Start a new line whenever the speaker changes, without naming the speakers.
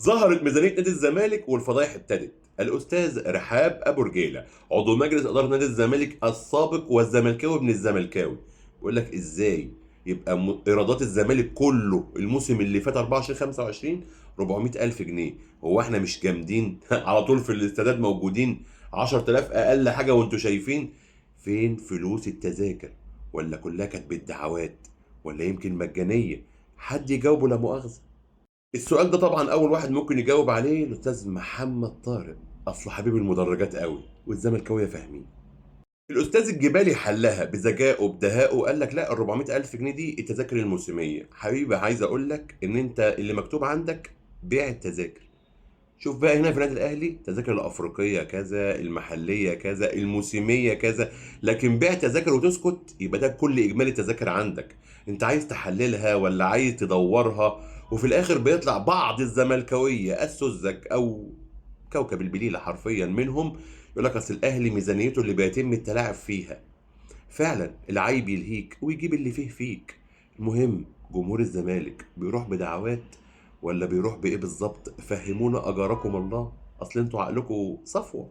ظهرت ميزانية نادي الزمالك والفضايح ابتدت. الاستاذ رحاب ابو رجيله عضو مجلس ادارة نادي الزمالك السابق والزملكاوي ابن الزملكاوي، بيقول لك ازاي يبقى ايرادات الزمالك كله الموسم اللي فات 24 25 400 الف جنيه؟ هو احنا مش جامدين؟ على طول في الاستادات موجودين 10000 اقل حاجة، وانتوا شايفين فين فلوس التذاكر؟ ولا كلها كانت بالدعوات؟ ولا يمكن مجانية؟ حد يجاوبه لا مؤاخذة. السؤال ده طبعا اول واحد ممكن يجاوب عليه الاستاذ محمد طارق، اصل حبيب المدرجات قوي والزملكاويه فاهمين. الاستاذ الجبالي حلها بذكائه بدهائه، قال لك لا، ال 400 الف جنيه دي التذاكر الموسمية. حبيبي عايز اقول لك ان انت اللي مكتوب عندك بيع التذاكر. شوف بقى هنا في النادي الاهلي تذاكر الافريقية كذا، المحلية كذا، الموسمية كذا، لكن بيع تذاكر وتسكت يبقى ده كل اجمالي التذاكر عندك. انت عايز تحللها ولا عايز تدورها؟ وفي الاخر بيطلع بعض الزملكاويه السذج او كوكب البليله حرفيا منهم يقول لك اصل الاهلي ميزانيته اللي بيتم التلاعب فيها. فعلا العيب يلهيك ويجيب اللي فيه فيك. المهم جمهور الزمالك بيروح بدعوات ولا بيروح بايه بالظبط؟ فهمونا اجاركم الله، اصل انتوا عقلكم صفوه.